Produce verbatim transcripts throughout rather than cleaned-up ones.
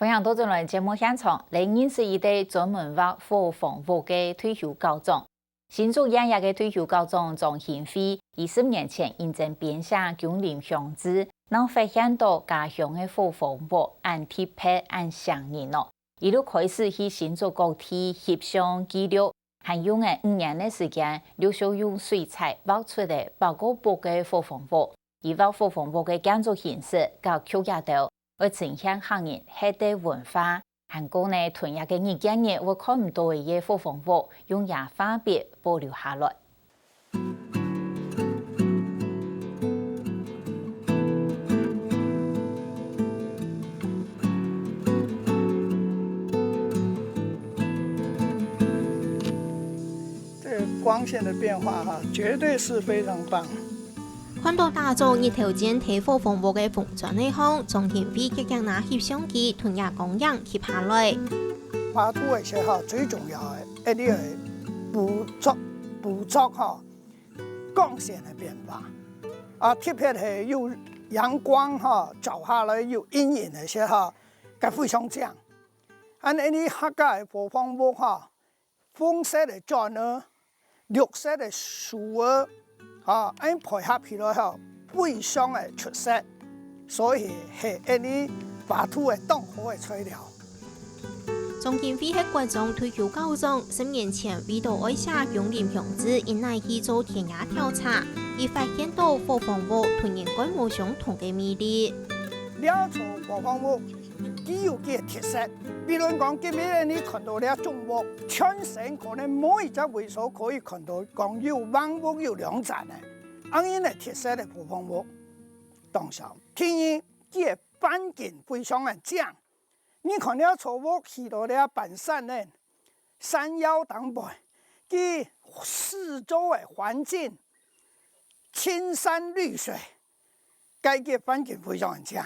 歡迎倒轉來節目現場，來認識一個專門畫伙房屋个退休校長。新竹縣役个退休校長張興輝，佢十年前因為編寫《芎林鄉志》，正發現到家鄉个伙房屋恁特別、恁唌人哦。佢就開始去新竹各地翕相記錄，還用了五年个時間，陸續用水彩畫出了百過幅个伙房屋。佢畫伙房屋个建築形式佮區域等，愛呈現客人歇个文化，還過呢，同這个日見日會看毋到个伙房屋，用這畫筆保留下來。 這個光線的變化哈，絕對是非常棒。看到打早日頭正在伙房屋个紅磚仔項，張興輝遽遽拿翕相機同這光影翕下來。畫圖个時候最重要个，一定要捕捉，捕捉哈，光線个變化。啊，特別係有陽光哈，照下來有陰影个時候，該非常靚。恁呢客家个伙房屋哈， 紅色个磚仔，綠色个樹仔，吼，恁配合起來吼，非常个出色，所以係𠊎俚畫圖个當好个材料。張興輝係國中退休校長，十年前為著愛寫《芎林鄉志》，因而去做田野調查，佢發現到伙房屋同人間無相同个魅力。這座伙房屋 佢有佢个特色。比如講，今日你看到這種屋，全省可能無一隻位所可以看到講有橫屋有兩層个，恁樣个特色个伙房屋。當少。第二，佢个環境非常个靚。你看這座屋起到這半山呢，山腰頂背，佢四周个環境青山綠水， 該个環境非常个靚。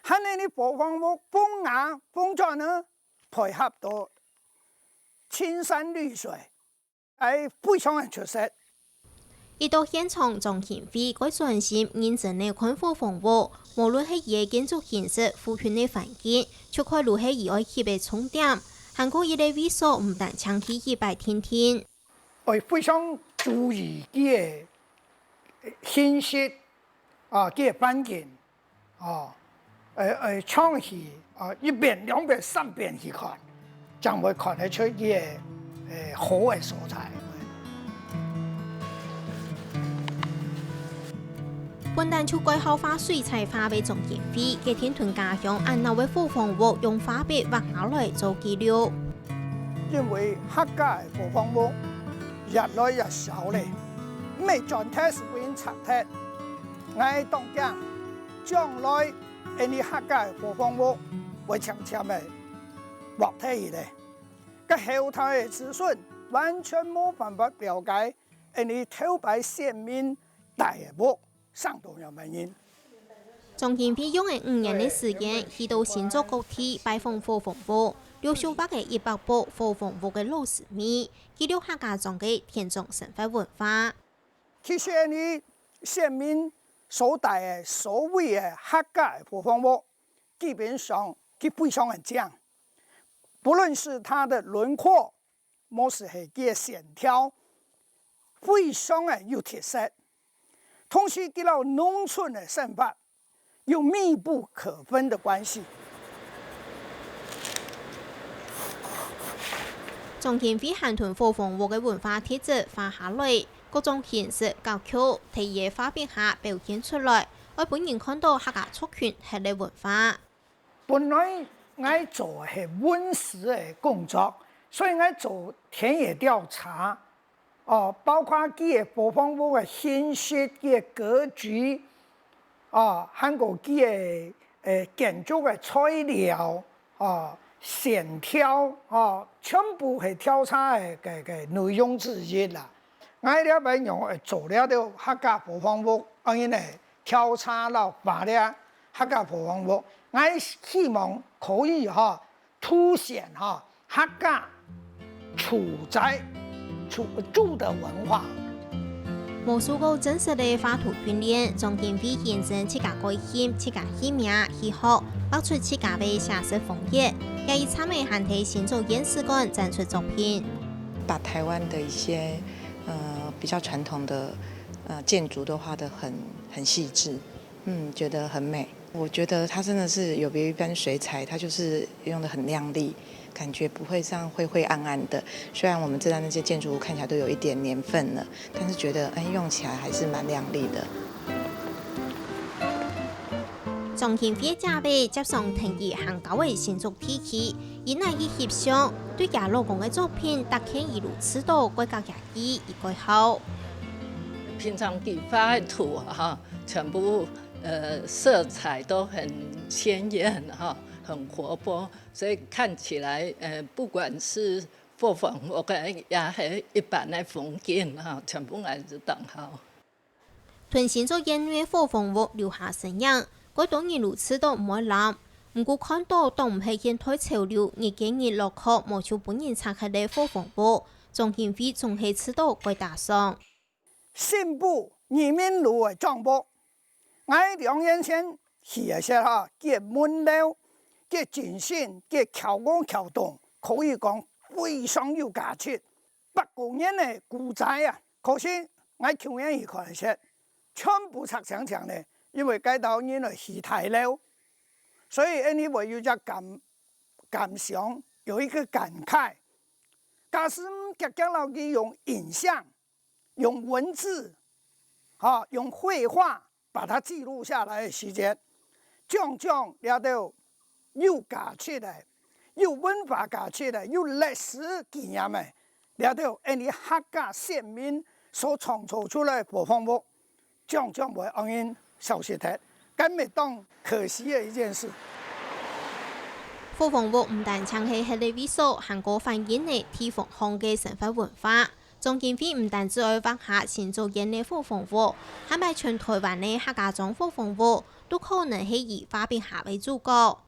還有你伙房屋風啊、風轉呢，配合到青山綠水，哎，非常个出色。一到現場，張興輝蓋專心認真个看伙房屋，無論係佢个建築形式、附近个環境，就蓋就係佢愛翕个重點，還過佢个位所毋單淨去一擺定定。 愛非常注意佢个形式，啊，佢个環境，啊，愛，愛長去，啊，一遍、兩遍、三遍去看，正會看得出佢个，呃，好个所在。 本旦就蓋好畫水彩畫个張興輝，決定同家鄉恁鬧个伙房屋用畫筆畫下來做記錄。因為客家个伙房屋越來越少咧，毋係磚頭就會拆忒。𠊎當驚，將來𠊎俚客家个伙房屋會漸漸个沒忒去咧。該後代个子孫完全無辦法了解 𠊎俚頭擺先民戴个屋生到仰般形。張興輝用了五年个時間，去到新竹各地拜訪伙房屋，陸續畫了一百幅伙房屋个老式面，記錄客家庄个田莊生活文化。其實𠊎俚先民所戴个所謂个客家个伙房屋，基本上佢非常个靚，不論是它的輪廓， 無論係佢个線條，非常个有特色，同時佢摎農村个生活有密不可分个關係。張興輝還同伙房屋个文化特質畫下來，各種形式、格局，在佢个畫筆下表現出來，愛分人看到客家族群歇个文化。 本來𠊎做个係文史个工作，所以𠊎做田野調查，哦，包括佢个伙房屋个形式、佢个格局，哦，還過佢个，呃，建築个材料，哦，線條，哦，全部係調查个，个，个內容之一啦。 𠊎這擺仰會做這兜客家伙房屋，恁樣呢，調查摎畫這客家伙房屋，𠊎希望可以吼，凸顯吼，客家住宅，住，住的文化。無受過正式个畫圖訓練，張興輝先生自家改翕、自家起名、起學，畫出自家个寫實風格，也以參个還在新竹縣史館展出作品。把台灣的一些呃比較傳統的呃建筑都畫得很很細緻，嗯，覺得很美。我覺得它真的是有別於一般水彩，它就是用得很亮麗，感覺不會這樣灰灰暗暗的。雖然我們知道那些建築物看起來都有一點年份了，但是覺得哎用起來還是蠻亮麗的。莊勤輝姐仔接上跈佢行郊个新竹地區，佢拿佢翕相，對厥老公个作品逐件一路試著蓋合佢意、蓋好。平常佢畫个圖哈，全部呃色彩都很鮮豔哈，很活潑，所以看起來呃不管是伙房屋个也係一般个風景哈，全部還係當好。同新竹縣內个伙房屋留下身影，蓋多人路試著毋會揇。毋過看著當毋係現代潮流，日見日落去無就分人拆忒个伙房屋，莊勤輝總係試著蓋打爽。新埔義民路个帳屋， 𠊎兩年前去个時哈，佢个門樓，佢个精神，佢个巧工巧動，可以講非常有價值。百過年个古宅啊，可是𠊎舊年去看个時，全部拆淨淨咧，因為該兜人來起大樓。所以恁呢會有隻感感想，有一個感慨。假使毋遽遽摎佢用影像、用文字、哈、用繪畫 把它記錄下來个時節，將將這兜有價值个、有文化價值个、有歷史紀念个這兜𠊎俚客家先民所創造出來个伙房屋，將將會恁樣消失忒，該乜當可惜个一件事。伙房屋毋單淨係歇个位所，還過反映了地方項个生活文化。 莊勤輝毋單止愛畫下新竹縣个伙房屋，還愛全臺灣个客家庄伙房屋，都可能係佢畫筆下个主角。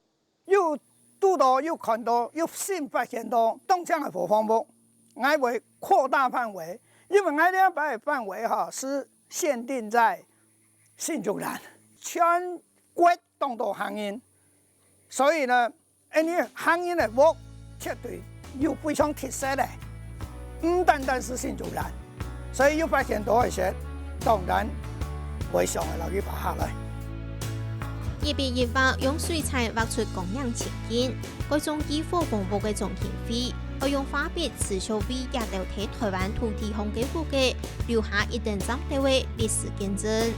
有堵著，有看著，有新發現著當靚个伙房屋，𠊎會擴大範圍，因為𠊎這擺个範圍哈係限定在新竹縣，全國當多客人，所以呢， 𠊎俚客人个屋絕對有非常特色个，毋單單係新竹縣，所以有發現著个時，當然會想愛摎佢畫下來。一筆一畫用水彩畫出光影情景，蓋中意伙房屋个莊勤輝，愛用畫筆持續為這兜在臺灣土地項个屋仔留下一等站著个歷史見證。